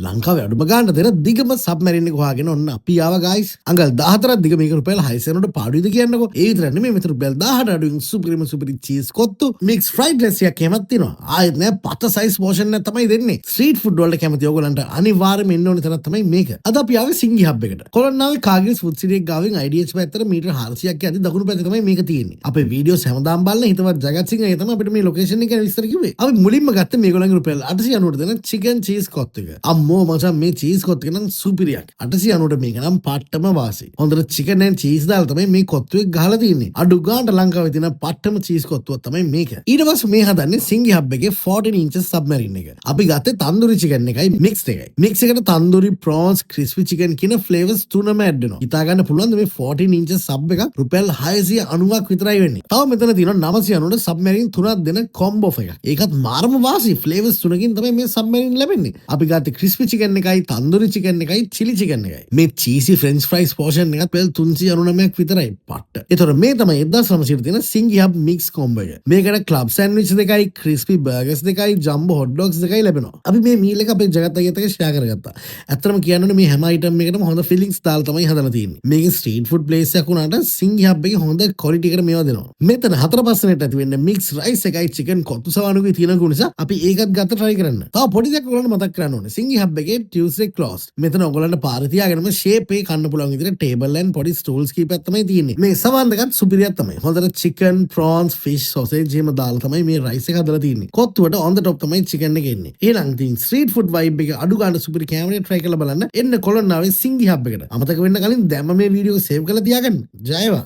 ලංකාවේ අඩුම ගානට දෙන දිගම සබ්මැරින් එක හොයාගෙන ඔන්න අපි ආවා ගයිස්. අඟල් 14ක් දිග මේක රුපියල් 600ට පාඩුයිද කියන්නකෝ. ඒ විතරක් නෙමෙයි, මෙතන රුපියල් 1000ට අඩුවෙන් සුපිරිම සුපිරි cheese kottu, mix fried rice එකක් එහෙමත් තියෙනවා. ආයෙත් නෑ, පත සයිස් පෝෂන් එකක් තමයි දෙන්නේ. ස්ට්‍රීට් ෆුඩ් වලට කැමති ඔයගොල්ලන්ට අනිවාර්යයෙන්ම එන්න ඕන තැනක් තමයි මේක. අද අපි ආවේ සිංගි හබ් එකට. කොළොන්නාවේ කාගිල්ස් ෆුඩ් සිටි එක ගාවින් IDH පැත්තට මීටර් 400ක් යද්දි දකුණු පැත්තේ තමයි මේක තියෙන්නේ. අපේ වීඩියෝස් හැමදාම බලන හිතවත් ජගත් සිංහ අයියා තමයි අපිට මේ ලොකේෂන් එක ගැන විස්තර කිව්වේ. අපි මුලින්ම ගත්තේ මේගොල්ලන්ගේ රුපියල් 890ට දෙන චිකන් චීස් කොත්තු එක. අම්මෝ මචං, මේ චීස් කොත්තු එක නම් සුපිරියක්. 890ට මේක නම් පට්ටම වාසි. හොඳට චිකන් ඇන්ඩ් චීස් දාලා තමයි මේ කොත්තු එක ගහලා තියෙන්නේ. අඩු ගානට ලංකාවේ තියෙන පට්ටම චීස් කොත්තුවක් තමයි මේක. ඊට පස්සේ මේ හදන්නේ සිංගි හබ් එකේ 14 ඉන්චස් සබ්මැරින් එක. අපි ගත්තේ තන්දුරි චිකන් එකයි මික්ස් එකයි. මික්ස් එකට තන්දුරි, ප්‍රෝන්ස්, ක්‍රිස්පි චිකන් කියන ෆ්ලේවර්ස් තුනම ඇඩ් වෙනවා. හිතා ගන්න පුළුවන්ද, මේ 14 ඉන්චස් සබ් එකක් රුපියල් 690ක් විතරයි වෙන්නේ. තව මෙතන තියෙනවා 990ට සබ්මැරින් තුනක් දෙන කොම්බෝ ඔෆර් එකක්. ඒකත් මාරම වාසි. ෆ්ලේවර්ස් තුනකින් තමයි මේ සබ්මැරින් ලැබෙන්නේ. අපි ගත්තේ ක්‍රිස්පි චිකන් එකයි, තන්දුරි චිකන් එකයි, චිලි චිකන් එකයි. මේ චීසි ෆ්‍රෙන්ච් ෆ්‍රයිස් පෝෂන් එකත් රුපියල් 399ක් විතරයි. පට්ට. ඒතර මේ තමයි 1900 තියෙන සිංගි හබ් මික්ස් කොම්බෝ එක. මේකට ක්ලබ් සෑන්ඩ්විච් දෙකයි, ක්‍රිස්පි බර්ගර්ස් දෙකයි, ජම්බෝ හොට් ඩොග්ස් දෙකයි ලැබෙනවා. අපි මේ මීල් එක අපේ ජගත් අයියත් එක්ක ෂෙයා කරගත්තා. ඇත්තටම කියන්න ඕනේ, මේ හැම අයිටම් එකකටම හොඳ ෆිලිංස් දාලා තමයි හදලා තියෙන්නේ. මේක ස්ට්‍රීට් ෆුඩ් ප්ලේස් එකක් වුණාට සිංගි හබ් එකේ හොඳ ක්වොලිටි එකට මේවා දෙනවා. මෙතන හතර පහ දෙනෙට ඇති වෙන්න මික්ස් රයිස් එකයි චිකන් කොත්තු සවානුකුයි තියෙන නිසා අපි ඒකත් ගත්ත try කරන්න. තව පොඩි දෙයක් ඔයගොල්ලන්ට මතක් කරන්න ඕනේ. සිංගි හබ් එකේ Tuesday closed. මෙතන ඔයගොල්ලන්ට පාර තියාගෙනම ෂේප් එකේ කන්න පුළුවන් විදිහට ටේබල් ඇන්ඩ් පොඩි ස්ටූල්ස් කීපයක් තමයි තියෙන්නේ. මේ සවාන් දෙකත් සුපිරියක් තමයි. හොඳට චිකන්, ප්‍රෝන්ස්, ෆිෂ්, සොසේජ් එහෙම දාලා තමයි මේ රයිස් එක හදලා තියෙන්නේ. කොත්තුවට on the top තමයි චිකන් එක එන්නේ. එහෙනම් ඉතින් ස්ට්‍රීට් ෆුඩ් වයිබ් එක අඩු ගානට සුපිරි කැමරේ try කරලා බලන්න. එන්න කොළොන්නාවේ සිංගි හබ් එකට. අමතක වෙන්න කලින් දැම්ම මේ වීඩියෝ එක සේව් කරලා තියාගන්න. ජය වේවා.